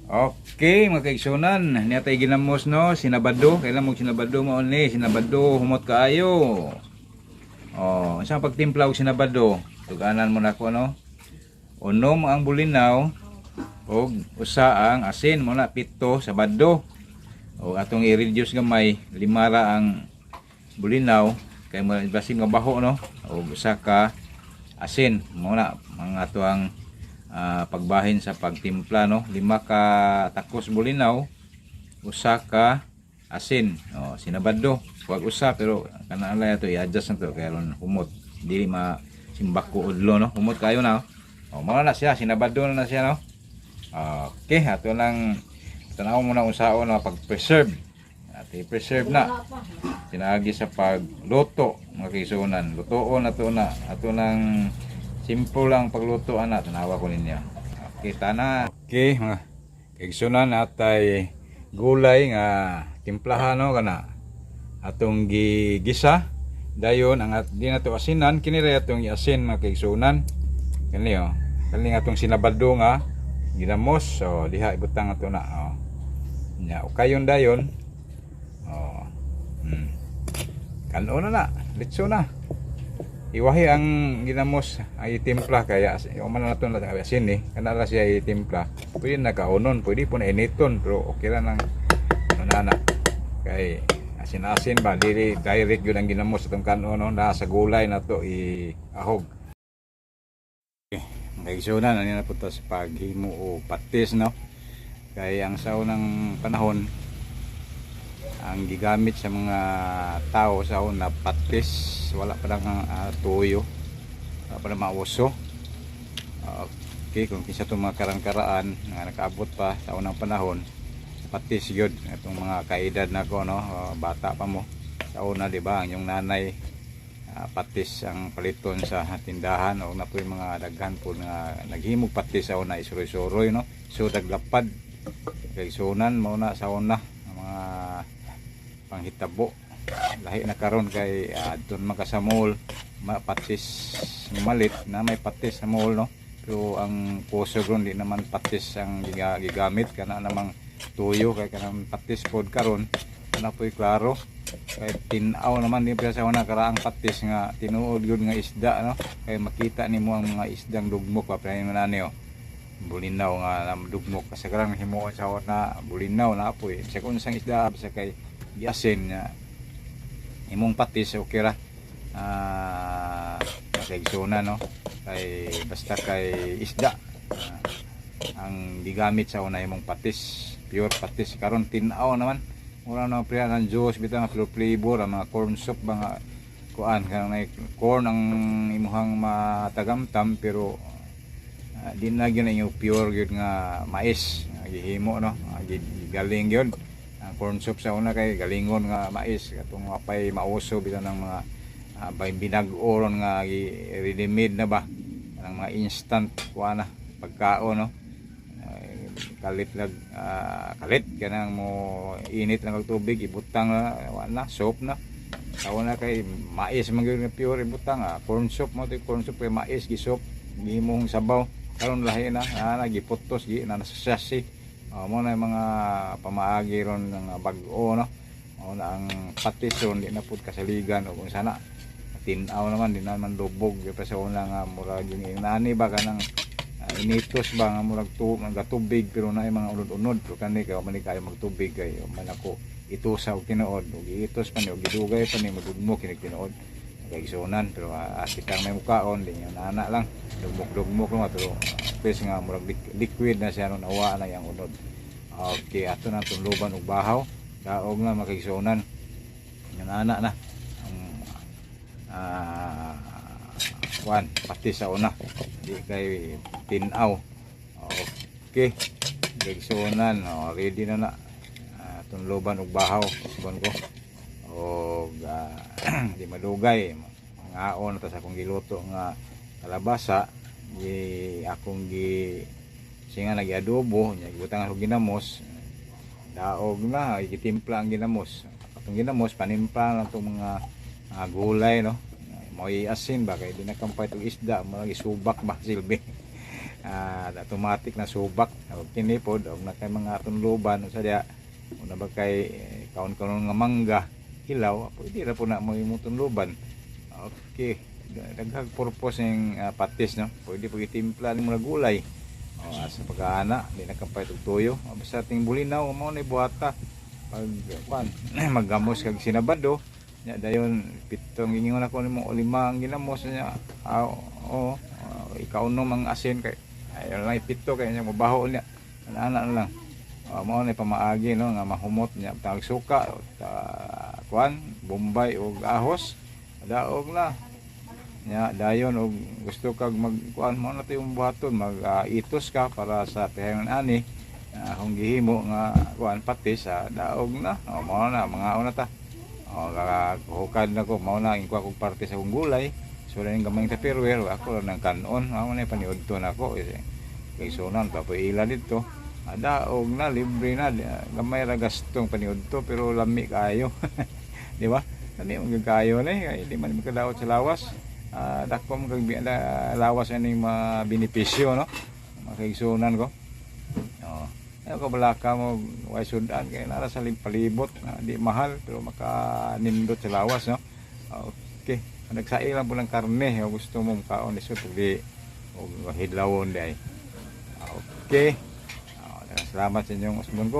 Okay, mga kaigsunan, niya tayo ginamos, no, sinabado, kailan mo sinabado mo ni, sinabado humot kaayo. Oh, unsa ang pagtimpla og sinabado? Tuganan mo nako, no. Unom ang bulinaw og usa ang asin mo na, 7 sabado. O atong i-reduce gamay, 5 ra ang bulinaw kay mo basin nga baho, no. Og usa ka asin mo na mga ato ang pagbahin sa pagtimpla, no. 5 ka takos bulinaw, usa ka asin. Oh, sinabado wag usa, pero kana lang ato i-adjust na to kay aron humot, dili ma simbako udlo, no. Humot kayo na, oh. Oh, mao na siya, sinabado na na siya, no. Okay, ato lang tanaw mo na unsaon na pag-preserve. Ati preserve na pinaagi sa pagluto, mga kaigsuonan. Lutoon na to na ato nang simple lang pagluto ana, tanawa ko ninyo. Okay, tana. Okay, mga kaigsuonan, atay gulay nga timplahan, no, kana atong gigisa dayon ang at di na to asinan. Kini ra atong iasin, mga kaigsuonan, kani, oh, kani nga atong sinabado nga ginamos. So diha ibutang ato na, oh. Nya ukayon dayon, oh. Kanon na na, litso na. Iwahi ang ginamos ay timpla kaya man na nato na asin eh. Kana ra siya itimpla. Pwede na kaunon, pwede po na initon, pero okay ra nang ano na na. Kay asin-asin ba, dili direct yun ang ginamos atong kanon, no? Na sa gulay na to iahog. Okay, kaigsuonan, ano na po to sa paghimo o patis, no? Kay ang sa unang panahon, ang gigamit sa mga tao sa una patis, wala pa lang tuyo, wala pa lang mauso. Okay, kung kinsa itong mga karang-karaan nga nakaabot pa sa unang panahon, patis yun itong mga kaedad na ko, no. Bata pa mo sa una, di ba, ang yung nanay, patis ang paliton sa tindahan o na po yung mga daghan po nga naghimog patis sa una, isuroy-suroy, no. So daglapad kay sunan mao na sa una ang mga panghitabo. Lahi na karon kay adton man ka sa mall, patis malit na may patis sa mall, no. Pero ang puso ron, di naman patis ang gigamit, kana namang tuyo, kay kanang patis pod karon kana po'y klaro kay tin-aw naman di pa sa una karaang patis nga tinuod gyud nga isda, no. Kay makita nimo ang mga isdang dugmok pa pero na niyo bulinaw nga dugmok kasagaran himuon sa una bulinaw na apoy sa kung unsang isda sa kay giasin nga imong patis, okay ra, kaigsuonan, no. Kay basta kay isda ang gigamit sa una imong patis, pure patis. Karon tin-aw naman, mura na priya ng juice bitaw nga flavor ang mga corn soup ba nga kuan kanang nay corn ang imuhang matagamtam, pero di na gyud na yung pure gyud nga mais nga gihimo, no. Galing gyud ang corn soup sa una kay galingon nga mais katong apay mauso bitaw ng mga binag-o ron nga ready made na ba ang mga instant kuan na pagkaon, no. Ay, kalit lag kalit kanang mo init lang og tubig, ibutang na, wa na soap na. Sa una kay mais man gyud nga pure ibutang, corn soup mo to, corn soup kay mais gisop gihimong sabaw. Karon lahi na, giputos gi na nasa sachet. Mo na yung mga pamaagi ron nga bag-o, no. Mao na ang patis ron, di na pud kasaligan o kung sana tin-aw naman, di naman lubog pa sa una nga murag yung nani ba kanang initos ba nga murag tu mga tubig pero na mga unod-unod. Pero kani kay man ni kayo magtubig kay man ako itusa og tinuod og iitos pa ni og gidugay pa ni madugmok kini tinuod kaigsuonan. Pero kitang may mukaon di nga nana lang dugmok-dugmok lang, pero please nga murag liquid na siya ron, awa na yang unod. Okay, ato na tunluban og bahaw. Daog na, mga kaigsuonan, nga nana na ang kuan pati sa una, di kay tin-aw. Okay, kaigsuonan, oh, ready na na. Tunluban og bahaw usbon ko og di madugay mangaon na ta sa akong giluto nga kalabasa, gi akong gi singa nagi adobo nya gibutang ako ginamos. Daog na, gitimpla ang ginamos, atong ginamos panimpla lang itong mga gulay, no. Mo'y asin ba kay di na kampay itong isda, mga gisubak ba silbi. Automatic na subak og kini pod og na kay mga tunluban sa diya una ba kay kaon-kaon nga mangga hilaw, pwede ra po na mo imong tunluban. Okay, daghang purpose ning patis, no? Pwede pag itimpla nimo na gulay o asa pagkaana di na kampay og tuyo. O, basta ting bulinaw mo na buhata pag kuan maggamos kag Sinabado nya, dayon pitong ingon ako nimo o lima ang ginamos niya. Oo, ikaunom ang asin kay ayo lang pito kay nya mabaho niya, ana na lang. Mao na pamaagi, no, nga mahumot niya. Tag suka ta, kuan, bombay ug ahos, daog na nya. Dayon og gusto kag mag kuan mo na to yung buhaton, mag itos ka para sa pihayon ani akong gihimo nga kuan patis sa daog na. O, mao na mga una ta o hukad na ko. Mao na ingkuha kog parte sa akong gulay. So rin gamay Tupperware ako lang ng kanon. Mao na paniudto na ko kay sunan pa ila dito. Daog na, libre na, gamay ra gastong paniudto pero lami kaayo, di ba? Lami man kaayo na eh, kay di man makadaot sa lawas. Dako man kag lawas aning mga benepisyo, no, mga kaigsunan ko. Oh. Ayaw ka balaka mo, way sudan kay nara sa palibot, di mahal pero makanindot sa lawas, no? Okay. Nagsaing lang po ng karne, kung gusto mo kaon lisod pag di og hidlawon di ay. Okay. Salamat sa inyong usbon ko.